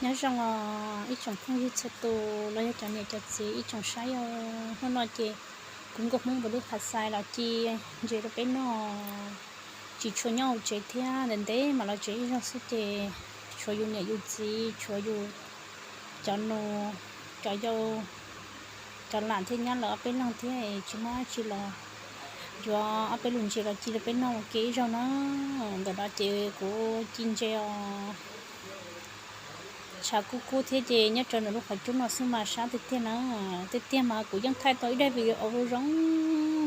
Nyob zoo os ib tsoom phooj ywg txhua tus los yog cov niam cov txiv ib tsoom saib os. Hnub no ces kuv nkauj Hmoob npawg lub qhav xais los ci ntses rau peb noj, tsis tshua nyob hauv tsev thiab, ntev ntev mam los tsev ib zaug xwb ces tshuav yus niam yus txiv, tshuav yus cov nus, cov yau, cov lam thiab nyab lawv ob peb leeg thiab tsis muaj dab tsi los yuav ob peb lub ntses los ci rau peb noj ua ke ib zaug na. Ntawm no ces kuv ci ntses os. Tshav kub kub thiab ces nyob rau ntawm lub qhov cub no xwb mas sab tiag tiag na. Tiag tiag mas kuv yeej thaij tau ib daim video zoo zoo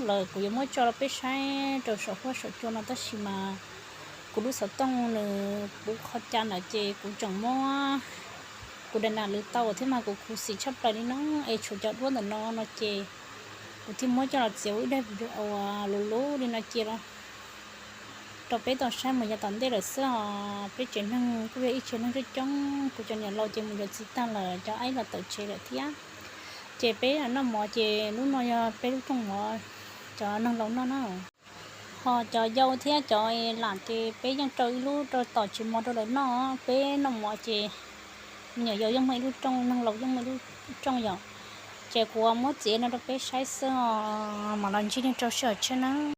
lawm kuv yuav muab tso rau peb saib rau saum huab saum cua no tab sis mas kuv lub xov tooj nws puv qhov cai ntawd ces kuv tseem muab kuv daim nas lwv tau thiab mas kuv khuv xim tshaj plaws li no es tshuav cov duab ntawm no no ces kuv thiaj muab coj los txiav ua ib daim video luv luv li no cia los rau peb tau saib mus yav tom ntej lawm xwb os. Peb tsev neeg kuj yog ib tsev neeg coob coob, kuv cov niam laus ces mus yuav txiv tag lawm, cov aib los tawm tsev lawm thiab. Ces peb noj mov ces lub no yog peb lub rooj mov cov neeg laus noj na. Ho cov yau thiab cov lam ces peb yeej rau ib lub rau tom tsev mov rau lawv noj. Peb noj mov ces me nyuam yaus yeej muaj ib lub rooj, neeg laus yeej muaj ib lub rooj yom. Ces kuv muab txiav no rau peb saib xwb os, mam los ntsib nej rau sij hawm tshiab na.